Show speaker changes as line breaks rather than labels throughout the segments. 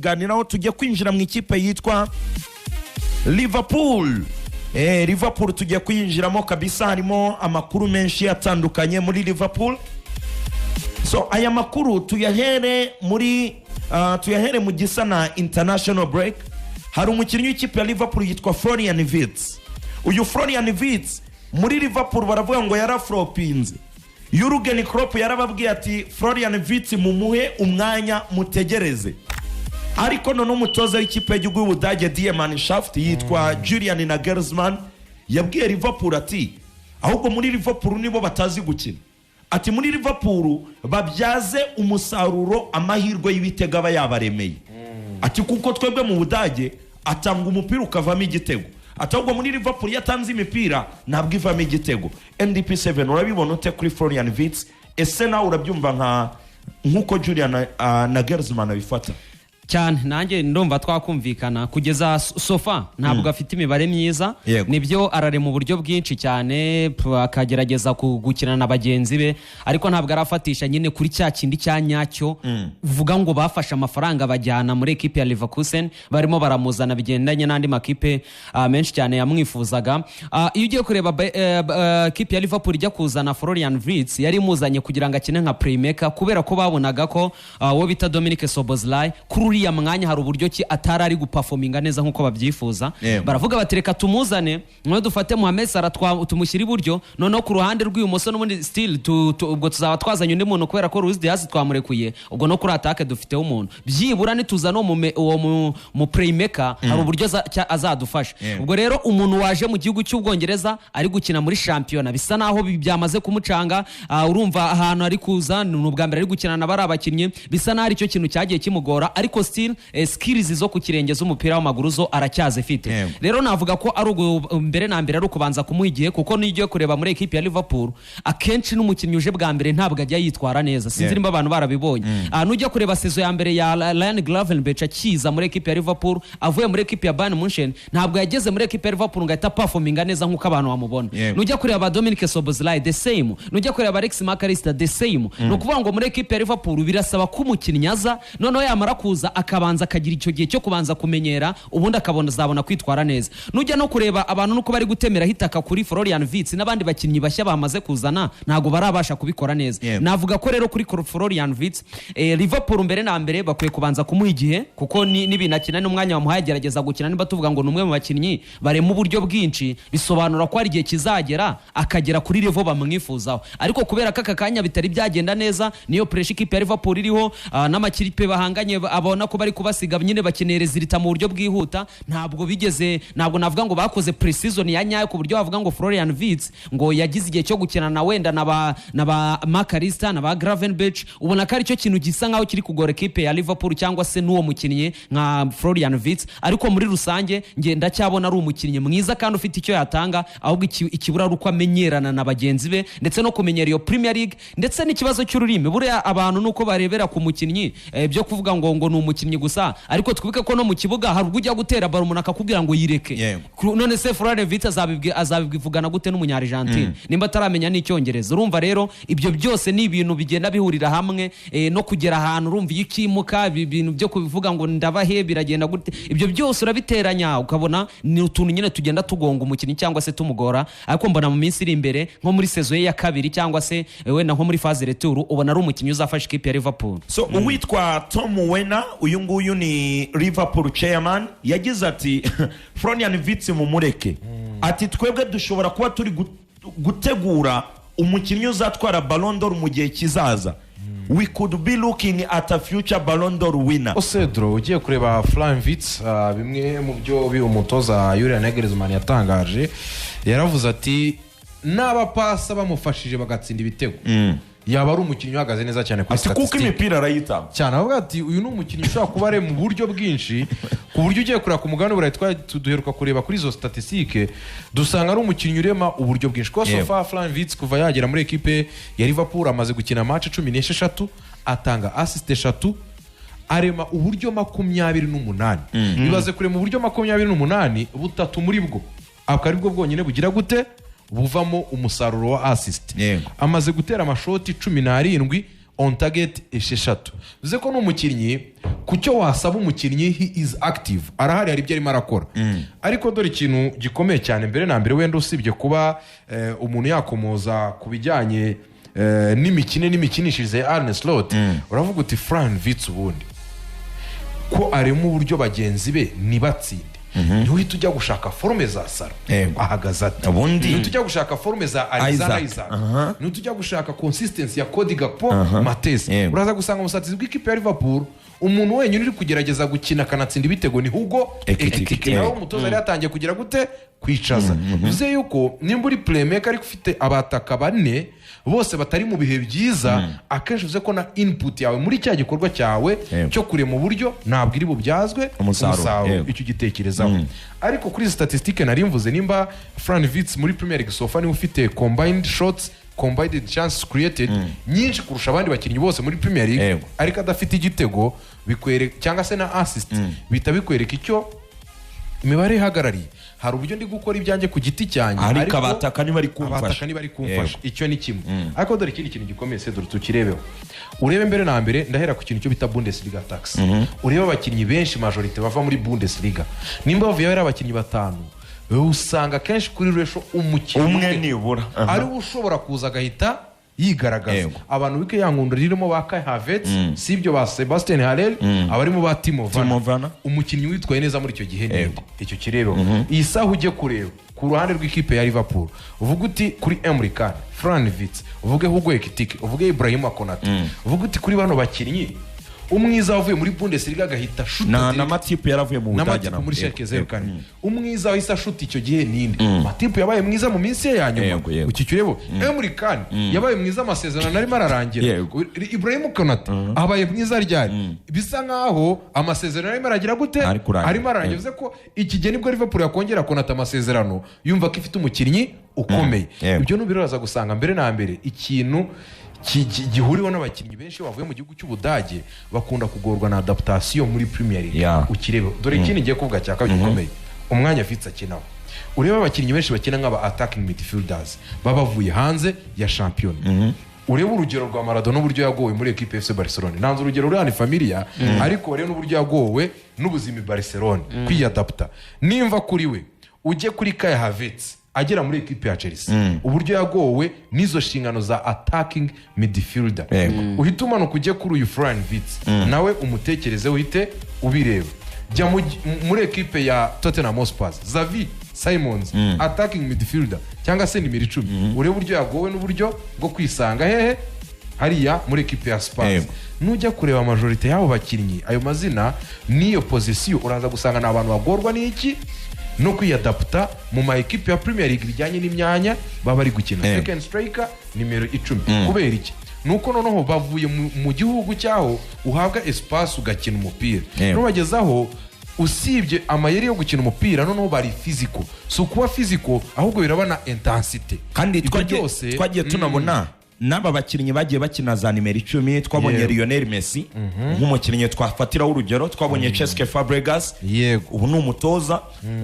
Iganiraho tujye kwinjira mu ikipe yitwa Liverpool. Liverpool tugiye kuyinjiramo kabisa, harimo amakuru menshi atandukanye muri Liverpool. So aya makuru tuyahere mu gisa na international break. Hari umukinnyi w'ikipe ya Liverpool yitwa Florian Wirtz. Uyu Florian Wirtz muri Liverpool baravuga ngo yaraflopinze. Jurgen Klopp yarababwiye ati: "Florian Wirtz mumuhe umwanya, mutegereze." Ariko none umutoza w'ikipe y'igihugu y'Ubudage, Die Mannschaft, yitwa Julian Nagelsmann, yabwiye Liverpool ati: "Ahubwo muri Liverpool nibo batazi gukina." Ati: "Muri Liverpool babyaze umusaruro amahirwe y'ibitego aba yabaremeye." Ati: "Kuko twebwe mu Budage atanga umupira ukavamo igitego." Ati: "Ahubwo muri Liverpool iyo atanze imipira ntabwo ivamo igitego." NDP7, urabibona ute kuri Florian Wirtz? Ese nawe urabyumva nk'uko Julian Nagelsmann abifata?
Cyane, nanjye ndumva twakumvikana. Kugeza so far ntabwo afite imibare myiza. Nibyo, ararema uburyo bwinshi cyane, akagerageza gukina na bagenzi be, ariko ntabwo arafatisha nyine kuri cya kindi cya nyacyo uvuga ngo bafashe amafaranga bajyana muri ekipe ya Leverkusen, barimo baramuzana bigendanye n'andi makipe menshi cyane yamwifuzaga. Iyo ugiye kureba ekipe ya Liverpool ijya kuzana Florian Wirtz, yari imuzanye kugira ngo akine nka playmaker, kubera ko babonaga ko uwo bita Dominic Szoboszlai kuri uriya mwanya hari uburyo ki atari ari guperforminga neza nk'uko babyifuza. Baravuga bati: "Reka tumuzane, noneho dufate Mohamed Salah tumushyire iburyo, noneho ku ruhande rw'ibumoso n'ubundi still ubwo tuzaba twazanye undi muntu, kubera ko Luis Diaz twamurekuye, ubwo no kuri attaque dufiteho umuntu. Byibura nituzana uwo mu playmaker hari uburyo azadufasha." Ubwo rero umuntu waje mu gihugu cy'Ubwongereza ari gukina muri shampiyona bisa naho byamaze kumucanga. Urumva ahantu ari kuza ni ubwa mbere ari gukina na bari abakinnyi, bisa naho aricyo kintu cyagiye kimugora, ariko still skills zo ku kirenge z'umupira w'amaguru zo aracyazifite. Rero navuga ko ari mbere na mbere ari ukubanza kumuha igihe, kuko niyo ugiye kureba muri ekipi ya Liverpool, akenshi n'umukinnyi uje bwa mbere ntabwo ajya yitwara neza. Sinzi nimba abantu barabibonye. Nujya kureba saison ya mbere ya Ryan Gravenberch akiza muri ekipi ya Liverpool avuye muri ekipi ya Bayern Munchen, ntabwo yageze muri ekipi ya Liverpool ngo ahite performinga neza nk'uko abantu bamubona. Nujya kureba ba Dominic Szoboszlai, the same. Nujya kureba Alex McAllister, the same. Ni ukuvuga ngo muri ekipi ya Liverpool birasaba ko umukinnyi aza, noneho yamara kuza akabanza akagira icyo gihe cyo kubanza kumenyera, ubundi akabona azabona kwitwara neza. Nujya no kureba abantu nuko bari gutemeraho itaka kuri Florian Wirtz n'abandi bakinnyi bashya bamaze kuzana, ntabwo barabasha kubikora neza. Navuga ko rero kuri Florian Wirtz, Liverpool mbere na mbere bakwiye kubanza kumuha igihe, kuko n'ibintu akina n'umwanya wamuhaye agerageza gukina. Niba tuvuga ngo ni umwe mu bakinnyi barema uburyo bwinshi, bisobanura ko hari igihe kizagera akagera kuri level bamwifuzaho. Ariko kubera ko aka kanya bitari byagenda neza, niyo pressure ikipe ya Liverpool iriho, n'amakipe bahanganye abona ko bari kubasiga nyine, bakeneye résultat mu buryo bwihuta. Ntabwo bigeze, ntabwo navuga ngo bakoze pre-season ya nyayo ku buryo bavuga ngo Florian Wirtz ngo yagize igihe cyo gukina na wenda na ba McAllister na ba Gravenberch. Ubona ko aricyo kintu gisa nkaho kiri kugora ekipe ya Liverpool cyangwa se n'uwo mukinnyi nka Florian Wirtz. Ariko muri rusange nge ndacyabona ari umukinnyi mwiza kandi ufite icyo yatanga, ahubwo ikibura ari uko amenyerana na bagenzi be, ndetse no kumenyera iyo Premier League, ndetse n'ikibazo cy'ururimi. Buriya abantu nuko barebera ku mukinnyi byo kuvuga ngo ni umukinnyi gusa, ariko twibuke ko no mu kibuga hari ubwo ujya gutera ballon umuntu akakubwira ngo yireke. None se Florian Wirtz azabivugana gute n'Umunyargentine nimba ataramenya n'icyongereza? Urumva rero ibyo byose ni ibintu bigenda bihurira hamwe, no kugera ahantu, urumva iyo ukimuka ibi bintu byo kubivuga ngo ndabahe biragenda gute, ibyo byose urabiteranya ukabona ni utuntu nyine tugenda tugonga umukinnyi cyangwa se tumugora. Ariko mbona mu minsi iri imbere, nko muri saison ye ya kabiri cyangwa se wenda nko muri phase retour, ubona ari umukinnyi uzafasha ikipe ya Liverpool.
So uwitwa Tom Werner, uyu nguyu ni Liverpool chairman, yagize ati: "Florian Wirtz mumureke." Ati: "Twebwe dushobora kuba turi gutegura umukinnyi uzatwara Ballon d'Or mu gihe kizaza. We could be looking at a future Ballon d'Or winner."
Cedro, ugiye kureba Florian Wirtz, bimwe mu byo umutoza Julian Nagelsmann yatangaje, yaravuze ati n'abapasa bamufashije bagatsinda ibitego, yaba ari umukinnyi uhagaze neza cyane kuri
Ati kuko
statistique.
imipira arayitanga.
Cyane, avuga ati uyu ni umukinnyi ushobora kuba ari mu buryo bwinshi, ku buryo ugiye kureba ku mugabane w'Uburayi, twari duheruka kureba kuri izo statistique, dusanga ari umukinnyi urema uburyo bwinshi, kuko so far Florian Wirtz kuva yagera muri ekipe ya Liverpool amaze gukina match 16, atanga assist 3, arema uburyo 28. Ibaze kurema uburyo 28, butatu muri bwo akaba aribwo bwonyine bugira gute, buvamo umusaruro wa assist. Amaze gutera amashoti 17. on target 6. Bivuze ko ni umukinnyi ku cyo wasaba umukinnyi, he is active, arahari, hari ibyo arimo arakora. Ariko dore ikintu gikomeye cyane mbere na mbere, wenda usibye kuba umuntu yakomoza ku bijyanye n'imikino n'imikinishirize ya Arne Slot, uravuga uti Florian Wirtz ubundi ko arema uburyo bagenzi be ntibatsinde, ntiwihita ujya gushaka forme za Salah, ahagaze ate? Ntiwihita ujya gushaka forme za Alexander
Isaac.
Isaac, ntiwihita ujya gushaka consistency ya Cody Gakpo, Matez. Uraza gusanga umusatirizi bw'ikipe ya Liverpool, umuntu wenyine uri kugerageza gukina akanatsinda ibitego ni Hugo
Ekitike.
Ekitike, nawe umutoza yari yatangiye kugira gute? Kwicaza. Bivuze yuko nimba uri playmaker ariko ufite abataka bane bose batari mu bihe byiza, akenshi bivuze ko na input yawe muri cya gikorwa cyawe cyo kurema uburyo ntabwo iri bubyazwe
umusaruro.
Icyo ugitekerezaho. Ariko kuri izi statistique nari mvuze, nimba Florian Wirtz muri Premier League so far niwe ufite combined shots, combined chances created nyinshi kurusha abandi bakinnyi bose muri Premier League, ariko adafite igitego, bikwereka, cyangwa se na assist, bihita bikwereka icyo imibare ihagarariye. Hari uburyo ndi gukora ibyanjye ku giti cyanjye,
ariko abataka ntibari kumfasha.
Abataka ntibari kumfasha. Icyo ni kimwe. Ariko dore ikindi kintu gikomeye se, dore tukirebeho. Urebe mbere na mbere, ndahera ku kintu cyo bita Bundesliga tax. Urebe abakinnyi benshi, majorité bava muri Bundesliga. Nimba bavuye ari abakinnyi batanu, usanga akenshi kuri ratio umukinnyi
umwe nibura.
Ari we ushobora kuza agahita yigaragaza. Abantu bike ya nkundo ririmo ba Kai Havertz, si ibyo, ba Sebastien Haller, abarimo ba Timo
Timo
Werner.
Werner.
Umukinnyi witwaye neza muri icyo gihe ni icyo kireba. Iyi saha ujye kureba ku ruhande rw'ikipe ya Liverpool, uvuga uti kuri Emre Can, Florian Wirtz, uvuge Hugo Ekitike, uvuge Ibrahima Konate, uvuga uti kuri bano bakinnyi umwiza wavuye muri Bundesliga agahita ashuta
na
direct
Matip yaravuye mu
na
Budage.
Matip
Nawe.
muri Schalke 04, umwiza wahise ashuta icyo gihe ninde? Matip yabaye mwiza mu minsi ye ya nyuma.
Yego, yego.
Iki urebo Emre Can yabaye mwiza amasezerano arimo ararangira. Ibrahim Konate abaye mwiza ryari? Bisa nkaho amasezerano arimo aragira gute?
Ari kurangira.
Arimo ararangira. Bivuze ko iki gihe nibwo Liverpool yakongera Konate amasezerano, yumva ko ifite umukinnyi ukomeye. Ibyo nubiraza gusanga mbere na mbere ikintu gihuriweho n'abakinnyi benshi bavuye mu gihugu cy'Ubudage, bakunda kugorwa na adaptation muri Premier League. Ukirebe, dore ikindi ngiye kuvuga cya kabiri gikomeye, umwanya Wirtz akinaho. Urebe abakinnyi benshi bakina nk'aba attacking midfielders baba bavuye hanze ya shampiyona. Urebe urugero rwa Maradona, uburyo yagowe muri equipe FC Barcelone. Nanze urugero ruri hano familia, ariko urebe n'uburyo yagowe n'ubuzima i Barcelone kwiyadapta. Nimva kuri we ujye kuri Kai Havertz agera muri equipe ya Chelsea, uburyo yagowe n'izo nshingano za attacking midfielder. Uhite umanuka ujye kuri uyu Florian Wirtz, nawe umutekereze, uhite ubireba. Jya muri equipe ya Tottenham Hotspur, Xavi Simons, attacking midfielder cyangwa se nimero 10, urebe uburyo yagowe n'uburyo bwo kwisanga hehe hariya muri equipe ya Spurs. Nujya kureba majorité y'abo bakinnyi, ayo mazina n'iyo position, uraza gusanga ni abantu bagorwa n'iki? No kwiyadaputa mu ma ekipe ya Premier League bijyanye n'imyanya baba bari gukina, second striker, nimero 10. Kubera iki? Nuko noneho bavuye mu gihugu cyaho uhabwa espace ugakina umupira, nubagezaho usibye amayeri yo gukina umupira, noneho bari physical. Si ukuba physical, ahubwo biraba na intensité.
Kandi
Ibyo byose
twagiye tunabona n'aba bakinnyi bagiye bakina za nimero 10. Twabonye Lionel Messi nk'umukinnyi twafatiraho urugero, twabonye Cesc Fabregas, ubu ni umutoza.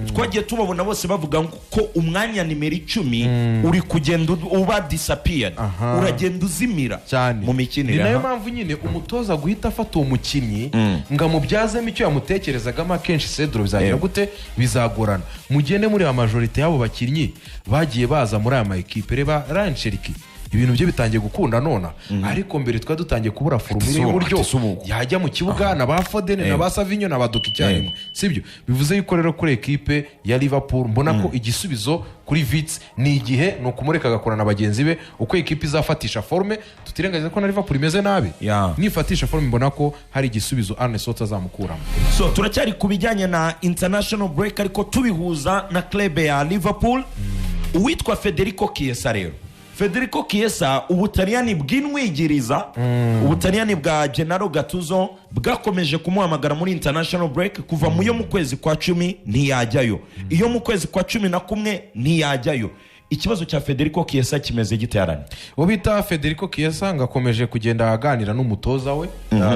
Twagiye tubabona bose bavuga ko umwanya nimero 10 uri kugenda uba disappeared, uragenda uzimira
cyane
mu mikinire.
Ni nayo mpamvu nyine umutoza guhita afata uwo mukinnyi ngo amubyazemo icyo yamutekerezagamo, akenshi Cedro bizagira gute? Bizagorana. Mugende muri aya majorité y'abo bakinnyi bagiye baza muri aya ma ekipe, reba Rayan Cherki, ibintu bye bitangiye gukunda nona, ariko mbere twari dutangiye kubura formule y'uburyo
Ati si ubu.
yajya mu kibuga na ba Foden na ba Savinho na ba Doku icyarimwe, sibyo? Bivuze yuko rero kuri ekipe ya Liverpool mbona ko igisubizo kuri Wirtz ni igihe, ni ukumureka agakorana na bagenzi be. Uko ekipe izafatisha forme, tutirengagiza ko na Liverpool imeze nabi, nifatisha forme mbona ko hari igisubizo Arne Slot azamukuramo.
So turacyari ku bijyanye na international break, ariko tubihuza na club ya Liverpool. Uwitwa Federico Chiesa rero, Federico Chiesa, Ubutaliyani bw'inwigiriza, Ubutaliyani bwa Gennaro Gattuso bwakomeje kumuhamagara muri international break. Kuva mu yo mu kwezi kwa 10 ntiyajyayo, iyo mu kwezi kwa 11 ntiyajyayo. Ikibazo cya Federico Chiesa kimeze gite, Arani?
Uwo bita Federico Chiesa ngo akomeje kugenda aganira n'umutoza we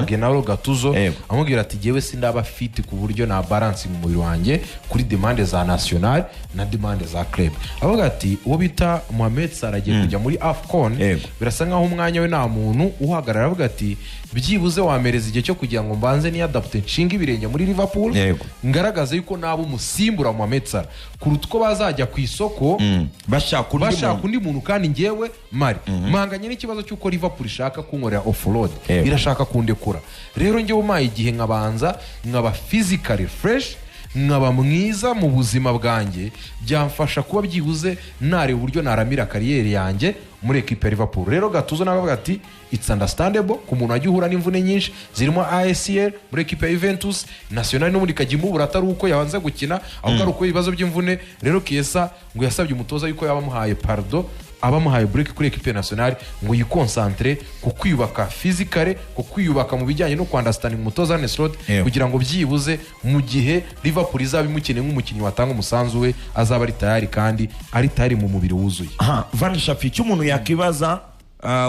Gennaro Gattuso, amubwira ati: "Jyewe sindaba fit ku buryo na balance mu mubiri wanjye kuri demande za national na demande za club." Avuga ati uwo bita Mohamed Salah agiye kujya muri AFCON, birasa nkaho umwanya we nta muntu uhagarara. Avuga ati: "Byibuze wamereza igihe cyo kugira ngo mbanze niyadapte, nshinge ibirenge muri Liverpool, ngaragaze yuko naba umusimbura wa Mohamed Salah, kuruta uko bazajya ku isoko
bashaka undi
bashaka
muntu."
undi muntu, kandi ngewe mari mpanganye n'ikibazo cy'uko Liverpool ishaka kunkorera offload, irashaka kundekura. Rero ngewe umpaye igihe nkabanza nkaba physically fresh, nkaba mwiza mu buzima bwanjye, byamfasha kuba byibuze nareba uburyo naramira carrière yanjye muri ekipe ya Liverpool." Rero Gattuso nawe avuga ati it's understandable ku muntu wagiye uhura n'imvune nyinshi zirimo ACL muri ekipe ya Juventus, national n'ubundi ikajya imubura, atari uko yabanza gukina, ahubwo ari uko ibibazo by'imvune. Rero Chiesa ngo yasabye umutoza yuko yaba amuhaye pardon, aba amuhaye break kuri ekipe nationale, ngo yiconcentre ku kwiyubaka physically, ku kwiyubaka mu bijyanye no kwunderstanding umutoza Arne Slot, kugira ngo byibuze mu gihe Liverpool izaba imukeneye nk'umukinnyi watanga umusanzu we, azaba ari tayari kandi ari tayari mu mubiri wuzuye.
Aha Van Shafi, icyo umuntu yakibaza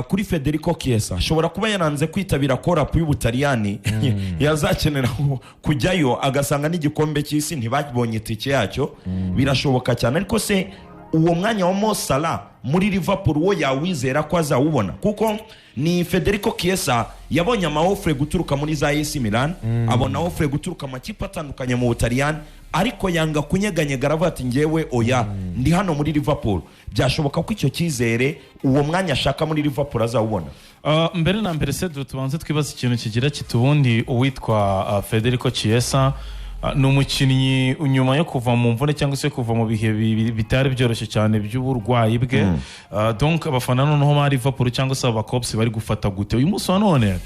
kuri Federico Chiesa, ashobora kuba yaranze kwitabira call-up y'Ubutaliyani, yazakenera kujyayo agasanga n'igikombe cy'isi ntibabonye itike yacyo. Birashoboka cyane. Ariko se uwo mwanya wa Mo Salah muri Liverpool wo yawizera ko azawubona? Kuko ni Federico Chiesa yabonye ama offre guturuka muri za AC Milan, abona offre guturuka amakipe atandukanye mu Butaliyani, ariko yanga kunyeganyega, aravuga ati: "Ngewe oya, ndi hano muri Liverpool." Byashoboka ko icyo cyizere, uwo mwanya ashaka muri Liverpool, azawubona?
Mbere na mbere, Cedro, tubanze twibaza ikintu kigira kiti: ubundi uwitwa Federico Chiesa ni umukinnyi nyuma yo kuva mu mvune cyangwa se kuva mu bihe bitari byoroshye cyane by'uburwayi bwe. Donc abafana noneho ba Liverpool cyangwa se abakops bari gufata gute uyu munsi wa none?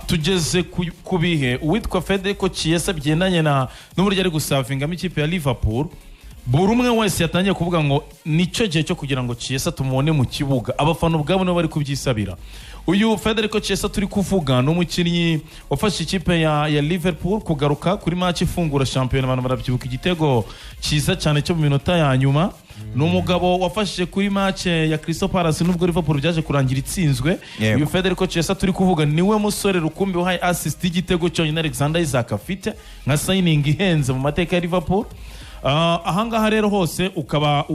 Tugeze ku bihe uwitwa Federico Chiesa bigendanye na n'uburyo ari guservingamo ikipe ya Liverpool, buri umwe wese yatangiye kuvuga ngo nicyo gihe cyo kugira ngo Chiesa tumubone mu kibuga. Abafana ubwabo nibo bari kubyisabira. Uyu Federico Chiesa turi kuvuga ni umukinnyi wafashe ikipe ya Liverpool kugaruka kuri match ifungura shampiyona. Abantu barabyibuka igitego cyiza cyane cyo mu minota ya nyuma. Ni umugabo wafashije kuri match ya Crystal Palace, nubwo Liverpool byaje kurangira itsinzwe. Uyu Federico Chiesa turi kuvuga niwe musore rukumbi wahaye assist y'igitego cyonyine Alexander Isak afite nka signing ihenze mu mateka ya Liverpool. Ahangaha rero hose ukaba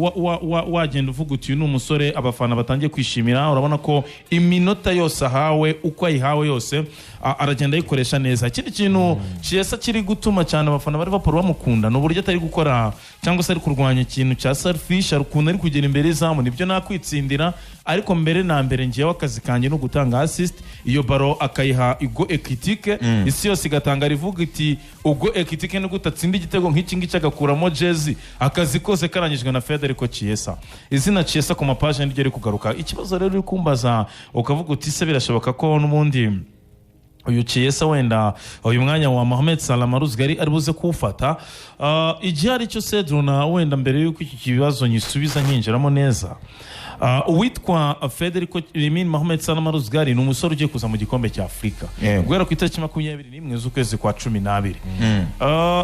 wagenda uvuga uti uyu ni umusore abafana batangiye kwishimira. Urabona ko iminota yose ahawe, uko ayihawe yose, aragenda ayikoresha neza. Ikindi kintu Chiesa kiri gutuma cyane abafana ba Liverpool bamukunda ni uburyo atari gukora cyangwa se ari kurwanya ikintu cya selfish. Hari ukuntu ari kugera imbere y'izamu, nibyo nakwitsindira, ariko mbere na mbere ngewe akazi kanjye ni ugutanga assist. Iyo ballon akayiha Hugo Ekitike, isi yose igatanga rivuga iti: "Ubwo Ekitike ni gute atsinda igitego nk'iki ngiki, agakuramo jezi?" Akazi kose karangijwe na Federico Chiesa. Izina Chiesa ku mapaje niryo riri kugaruka. Ikibazo rero uri kumbaza ukavuga uti: "Se birashoboka ko n'ubundi uyu Chiesa wenda uyu mwanya wa Mohamed Salah Maruzgari ari buze kuwufata?" Igihe ari cyo, Cedro, na wenda mbere y'uko iki kibazo nyisubiza nkinjiramo neza, uwitwa Federico Emin Mohamed Salah Maruzgari ni umusore ugiye kuza mu gikombe cya Afurika guhera ku itariki 21 z'ukwezi kwa 12.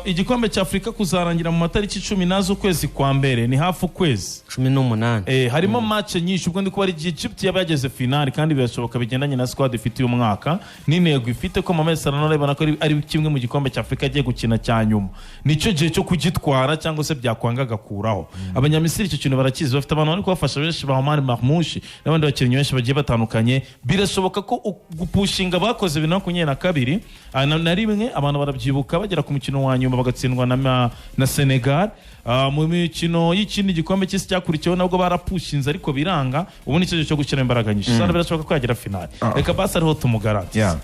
Igikombe cya Afurika kuzarangira mu matariki 10 z'ukwezi kwa mbere, ni hafi ukwezi.
18.
Harimo match nyinshi. Ubwo ndi kuba ari igihe Egypt yaba yageze finale, kandi birashoboka bigendanye na squad ifite uyu mwaka n'intego ifite, ko Mohamed Salah arabona ko ari kimwe mu gikombe cya Afurika agiye gukina cya nyuma, nicyo gihe cyo kugitwara cyangwa se byakwanga agakuraho. Abanyamisiri icyo kintu barakizi, bafite abantu bari kubafasha benshi, ba Omar Marmoush n'abandi bakinnyi benshi bagiye batandukanye. Birashoboka ko gupushinga bakoze 2021 na rimwe, abantu barabyibuka, bagera ku mukino wa nyuma bagatsindwa na Senegal. Mu mikino y'ikindi gikombe cy'isi cyakurikiyeho nabwo barapushinze ariko biranga. Ubu ni cyo gihe cyo gushyiramo imbaraga nyinshi. Sana birashoboka ko yagera finale. Reka basi ariho tumugarantiza.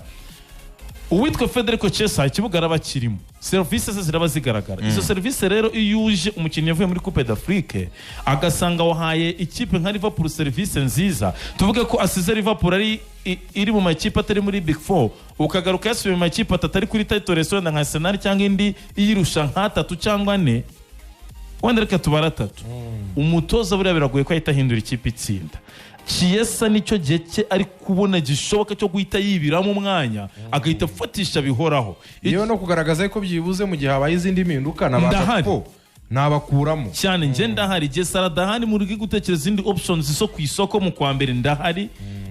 Uwitwa Federico Chiesa ikibuga araba kirimo, serivisi ze ziraba zigaragara. Izo serivisi rero, iyo uje umukinnyi avuye muri Coupe d'Afrique agasanga wahaye ikipe nka Liverpool serivisi nziza, tuvuge ko asize Liverpool ari iri mu makipe atari muri Big Four, ukagaruka yasubiye mu makipe atatu ari kuri title race, wenda nka Arsenal cyangwa indi iyirusha nk'atatu cyangwa ane, wenda reka tubare atatu, umutoza buriya biragoye ko ahita ahindura ikipe itsinda. Chiesa nicyo gihe cye ari kubona gishoboka cyo guhita yibiramo umwanya, agahita afatisha bihoraho.
Yewe, no kugaragaza ko byibuze mu gihe habaye izindi mpinduka na ba
Ndahari.
Gakpo Nabakuramo.
Cyane, njye ndahari. Igihe Salah adahari, muri gutekereza izindi options zo ku isoko mu kwa mbere, ndahari,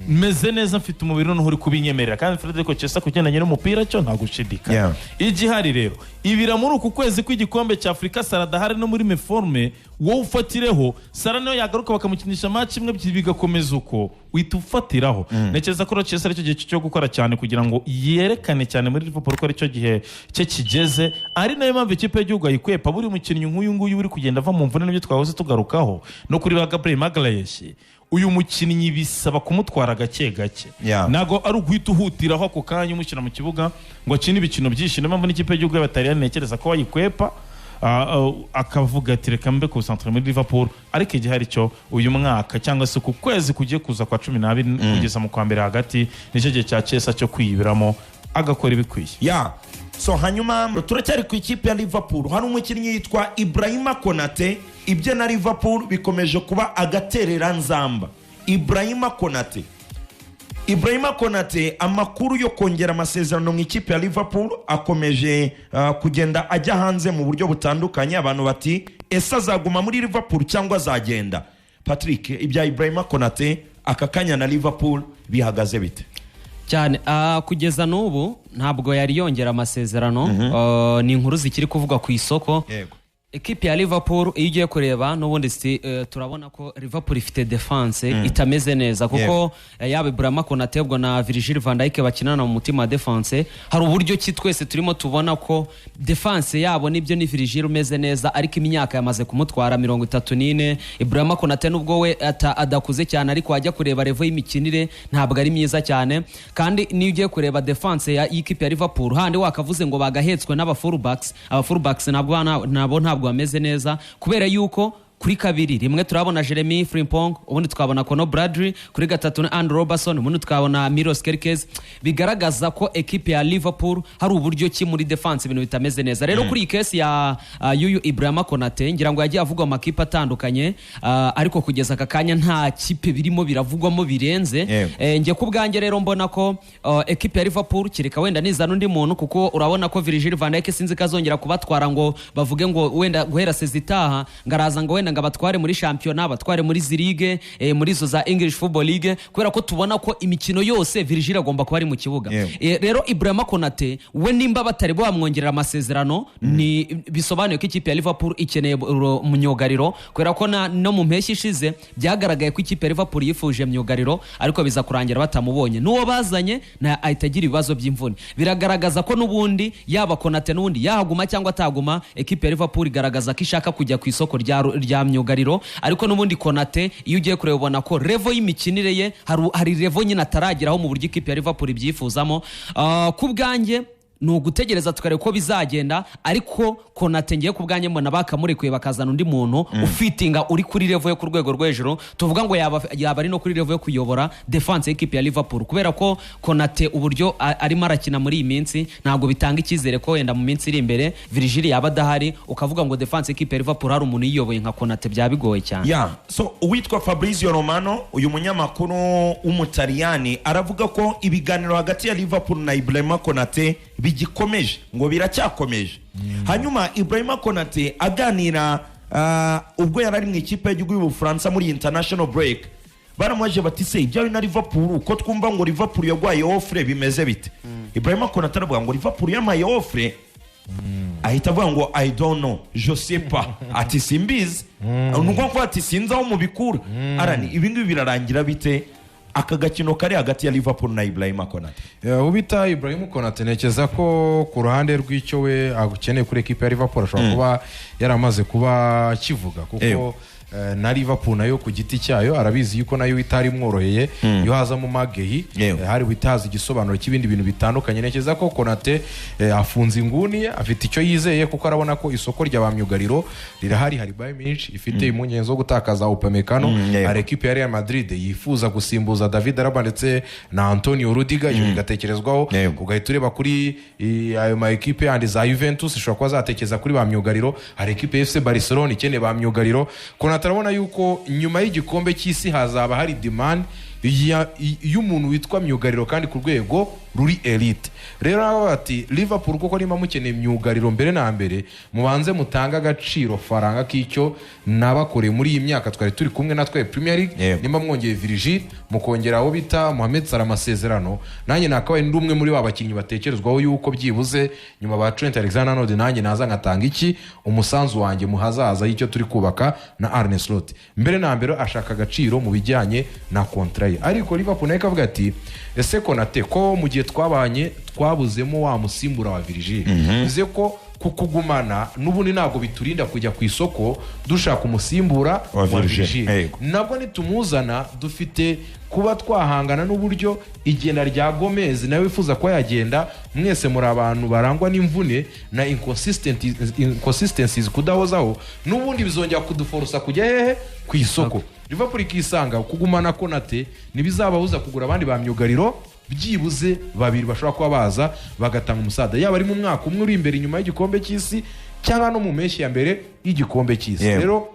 meze neza, mfite umubiri noneho uri kubinyemerera. Kandi Federico Chiesa, kugendanye n'umupira cyo nta gushidikanya. Igihari rero, ibira muri uku kwezi kw'igikombe cya Afurika, Salah adahari no muri méforme, wowe ufatireho. Salah niyo yagaruka bakamukinisha match imwe, ebyiri, bigakomeza uko, uhita ufatiraho. Ntekereza ko rero Chiesa aricyo gihe cyo gukora cyane kugira ngo yerekane cyane muri Liverpool ko aricyo gihe cye kigeze, ari nayo mpamvu ikipe y'igihugu ayikwepa. Buri mukinnyi nk'uyu nguyu uri kugenda ava mu mvune, n'ibyo twahoze tugarukaho no kuri ba Gabriel Magalhaes, uyu mukinnyi bisaba kumutwara gake gake. Ntabwo ari uguhita uhutiraho ako kanya umushyira mu kibuga ngo akine ibikino byinshi. Niyo mpamvu n'ikipe y'igihugu y'Abataliyani ntekereza ko bayikwepa, akavuga ati: "Reka mbe concentré muri Liverpool." Ariko igihari cyo, uyu mwaka cyangwa se ku kwezi kugiye kuza kwa 12 kugeza mu kwa mbere hagati, nicyo gihe cya Chiesa cyo kwiyibiramo agakora ibikwiye.
Ya, so hanyuma turacyari ku ikipe ya Liverpool. Hari umukinnyi yitwa Ibrahima Konate. Ibye na Liverpool bikomeje kuba agatereranzamba. Ibrahima Konate, Ibrahima Konate, amakuru yo kongera amasezerano mu ikipe ya Liverpool akomeje kugenda ajya hanze mu buryo butandukanye. Abantu bati: "Ese azaguma muri Liverpool cyangwa azagenda?" Patrick, ibya Ibrahima Konate aka kanya na Liverpool bihagaze bite?
Cyane, kugeza n'ubu ntabwo yari yongera amasezerano. Ni inkuru zikiri kuvugwa ku isoko. Ekipi ya Liverpool, iyo ugiye kureba n'ubundi turabona ko Liverpool ifite defense itameze neza, kuko yaba Ibrahima Konate ubwo na Virgil van Dijk bakinana mu mutima wa defense, hari uburyo ki twese turimo tubona ko defense yabo, nibyo ni Virgil umeze neza, ariko imyaka yamaze kumutwara, 34. Ibrahima Konate nubwo we adakuze cyane, ariko wajya kureba level y'imikinire ntabwo ari myiza cyane. Kandi niyo ugiye kureba defense ya y'ikipe ya Liverpool, handi wakavuze ngo bagahetswe n'aba fullbacks, aba fullbacks nabwo nabo ntabwo bameze neza, kubera yuko kuri kabiri rimwe turabona Jeremy Frimpong, ubundi tukabona Conor Bradley, kuri gatatu ni Andy Robertson, ubundi tukabona Milos Kerkez. Bigaragaza ko ekipe ya Liverpool hari uburyo ki muri defense ibintu bitameze neza. Rero kuri iyi case ya yuyu Ibrahima Konate, ngira ngo yagiye avugwa mu makipe atandukanye, ariko kugeza aka kanya nta kipe birimo biravugwamo birenze. Njye ku bwanjye rero mbona ko ekipe ya Liverpool, kereka wenda nizana undi muntu, kuko urabona ko Virgil van Dijk sinzi ko azongera kubatwara ngo bavuge ngo wenda guhera saison itaha ngo araza ngo wenda ngo abatware muri shampiyona, abatware muri izi ligue, muri izo za English Football League, kubera ko tubona ko imikino yose Virgil agomba kuba ari mu kibuga. Rero Ibrahima Konate we, nimba batari bamwongerera amasezerano, ni bisobanuye ko ikipe ya Liverpool ikeneye myugariro, kubera ko no mu mpeshyi ishize byagaragaye ko ikipe ya Liverpool yifuje myugariro, ariko biza kurangira batamubonye, n'uwo bazanye na ahita agira ibibazo by'imvune. Biragaragaza ko n'ubundi yaba Konate n'ubundi yahaguma cyangwa ataguma, ekipe ya Liverpool igaragaza ko ishaka kujya ku isoko rya myugariro. Ariko n'ubundi Konate, iyo ugiye kureba, ubona ko level y'imikinire ye hari level nyine atarageraho mu buryo ikipe ya Liverpool ibyifuzamo. Ku bwanjye ni ugutegereza tukareba uko bizagenda, ariko Konate ngiye ku bwanjye mbona bakamurekuye bakazana undi muntu ufitinga, uri kuri level yo ku rwego rwo hejuru, tuvuga ngo yaba ari no kuri level yo kuyobora defense y'ikipe ya Liverpool, kubera ko Konate uburyo arimo arakina muri iyi minsi ntabwo bitanga icyizere ko wenda mu minsi iri imbere Virgil yaba adahari ukavuga ngo defense y'ikipe ya Liverpool hari umuntu uyiyoboye nka Konate, byaba bigoye cyane.
Ya, so uwitwa Fabrizio Romano, uyu munyamakuru w'Umutaliyani, aravuga ko ibiganiro hagati ya Liverpool na Ibrahima Konate bigikomeje, ngo biracyakomeje. Hanyuma Ibrahima Konate aganira ubwo yari ari mu ikipe y'igihugu y'Ubufaransa muri international break, baramubajije bati: "Se ibyawe na Liverpool, ko twumva ngo Liverpool yaguhaye offre, bimeze bite?" Ibrahima Konate aravuga ngo: "Liverpool yampaye offre?" Ahita avuga ngo: "I don't know, je sais pas." Ati: "Simbizi." Ni ukuvuga ko ati: "Sinzi aho mubikura." Arani ibi ngibi birarangira bite, aka gakino kari hagati ya Liverpool na Ibrahima Konate?
Ubita Ibrahim Konate, ntekereza ko ku ruhande rw'icyo we akeneye kuri ekipe ya Liverpool ashobora kuba yaramaze kuba akivuga, kuko na Liverpool nayo ku giti cyayo arabizi yuko nayo itari imworoheye. Iyo hazamo Magehi, hari buhite igisobanuro cy'ibindi bintu bitandukanye. Ntekereza ko Konate afunze inguni ye, afite icyo yizeye, kuko arabona ko isoko rya ba myugariro rirahari. Hari Bayern Munich ifite impungenge zo gutakaza Upamecano, hari ekipe ya Real Madrid yifuza gusimbuza David Alaba ndetse na Antonio Rudiger, ibyo bigatekerezwaho. Ugahita ureba kuri ayo ma ekipe yandi, za Juventus ishobora kuba zatekereza kuri ba myugariro, hari ekipe ya FC Barcelona ikeneye ba myugariro. Konate arabona yuko nyuma y'igikombe cy'isi hazaba hari demand. y'umuntu witwa myugariro kandi ku rwego ruri elite. Rero nabo bati Liverpool koko niba mukeneye myugariro, mbere na mbere mubanze mutange agaciro faranga k'icyo nabakoreye muri iyi myaka twari turi kumwe natwe Premier League. Nimba mwongeye Virgil, mukongera abo bita Mohamed Salah amasezerano, nanjye nakabaye ndi umwe muri ba bakinnyi batekerezwaho yuko byibuze nyuma ba Trent Alexander-Arnold nanjye naza ngatanga iki umusanzu wanjye mu hazaza y'icyo turi kubaka na Arne Slot. Mbere na mbere ashaka agaciro mu bijyanye na contrat ye, ariko Liverpool nayo ikavuga ati ese Konate ko mu gihe twabanye twabuzemo wa musimbura wa Virgil, bivuze ko kukugumana n'ubundi ntabwo biturinda kujya ku isoko dushaka umusimbura
wa
wa
Virgil.
Virgil. Nabwo nitumuzana dufite kuba twahangana n'uburyo igenda rya Gomez nawe wifuza kuba yagenda. Mwese muri abantu barangwa n'imvune na inconsistencies, kudahozaho, n'ubundi bizongera kuduforosa kujya hehe? Ku isoko. Liverpool ikisanga kugumana Konate ntibizababuza kugura abandi ba myugariro byibuze babiri bashobora kuba baza bagatanga umusada, yaba ari mu mwaka umwe uri imbere inyuma y'igikombe cy'isi cyangwa no mu mpeshyi ya mbere y'igikombe cy'isi. Rero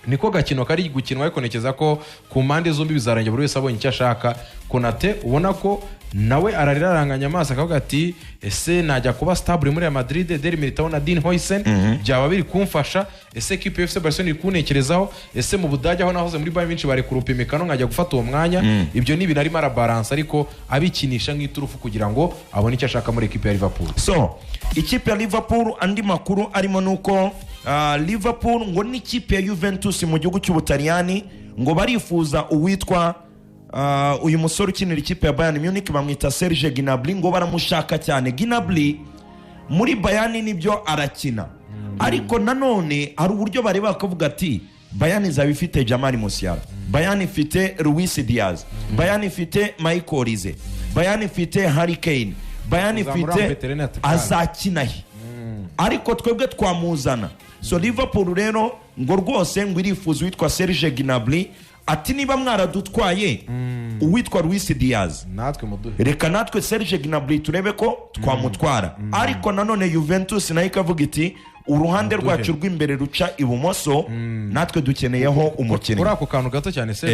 niko gakino kari gukinwa, ariko ntekereza ko ku mpande zombi bizarangira buri wese abonye icyo ashaka. Konate ubona ko nawe ararira aranganya amaso akavuga ati ese najya kuba stable muri Real Madrid, Eder Militao na Dean Huijsen byaba biri kumfasha? Ese equipe FC Barcelona iri kuntekerezaho? Ese mu Budage aho nahoze muri Bayern Munich bari kurupimikano nkajya gufata uwo mwanya? Ibyo ni ibintu arimo arabaransa, ariko abikinisha nk'iturufu kugira ngo abone icyo ashaka muri equipe ya Liverpool.
So ikipe ya Liverpool, andi makuru arimo ni uko Liverpool ngo n'ikipe ya Juventus mu gihugu cy'Ubutaliyani ngo barifuza uwitwa uyu musore ukinira ikipe ya Bayern Munich, bamwita Serge Gnabry, ngo baramushaka cyane. Gnabry muri Bayern nibyo arakina, ariko nanone hari uburyo bareba bakavuga ati Bayern izaba ifite Jamal Musiala, Bayern ifite Luis Diaz, Bayern ifite Michael Olise, Bayern ifite Harry Kane, Bayern
Uzamura
ifite
Veterinaire Atletico.
Azakina he? Ariko twebwe twamuzana. So Liverpool rero ngo rwose ngo irifuza uwitwa Serge Gnabry, ati niba mwaradutwaye uwitwa Luis Diaz,
natwe muduhe.
Reka natwe Serge Gnabry turebe ko twamutwara. Ariko nanone Juventus nayo ikavuga iti uruhande
Muduhe.
rwacu rw'imbere ruca ibumoso natwe dukeneyeho umukinnyi.
Kuri ako kantu gato cyane se,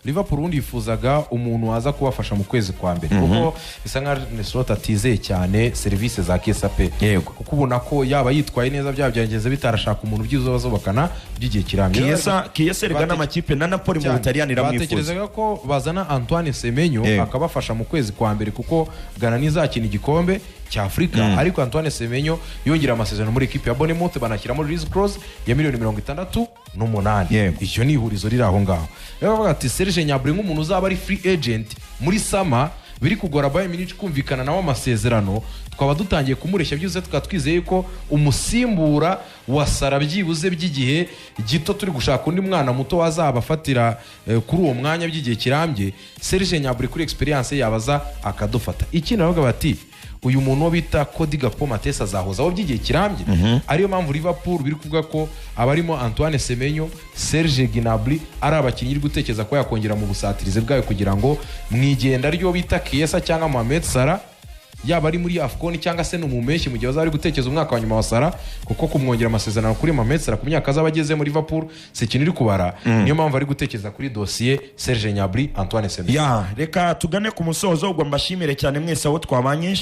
Liverpool ubundi yifuzaga umuntu waza kubafasha mu kwezi kwa mbere, kuko bisa nkaho Arne Slot atizeye cyane serivisi za Chiesa pe, kuko ubona ko yaba yitwaye neza, byaba byagenze bitarashaka umuntu byibuze bazubakana by'igihe kirambye.
Chiesa erega n'amakipe na Napoli mu
Cyane.
Butaliyani iramwifuza.
Batekerezaga ko bazana Antoine Semenyo akabafasha mu kwezi kwa mbere, kuko Ghana ntizakina igikombe cya Afurika, ariko Antoine Semenyo yongera amasezerano muri ekipe ya Bournemouth, banashyiramo release clause ya miliyoni 68. Icyo ni ihurizo riri aho ngaho. Rero bavuga ati Serge Gnabry nk'umuntu uzaba ari free agent muri summer, biri kugora Bayern Munich kumvikana nawe amasezerano, twaba dutangiye kumureshya byibuze tukaba twizeye ko umusimbura wa Salah byibuze by'igihe gito, turi gushaka undi mwana muto wazabafatira kuri uwo mwanya by'igihe kirambye. Serge Gnabry kuri experience yabaza akadufata. Ikindi baravuga bati uyu muntu wo bita Cody Gakpo Matesa azahozaho by'igihe kirambye, ariyo mpamvu Liverpool biri kuvuga ko abarimo Antoine Semenyo, Serge Gnabry ari abakinnyi iri gutekereza ko yakongera mu busatirizi bwayo, kugira ngo mu igenda ryo bita Chiesa cyangwa Mohamed Salah, yaba ari muri AFCON cyangwa se no mu mpeshyi mu gihe bazaba bari gutekereza umwaka wa nyuma wa Salah, kuko kumwongera amasezerano kuri Mohamed Salah ku myaka azaba ageze muri Liverpool si ikintu iri kubara. Niyo mpamvu ari gutekereza kuri dosiye Serge Gnabry, Antoine Semenyo.
Ya, reka tugane ku musozo. Ubwo mbashimire cyane mwese aho twabanye.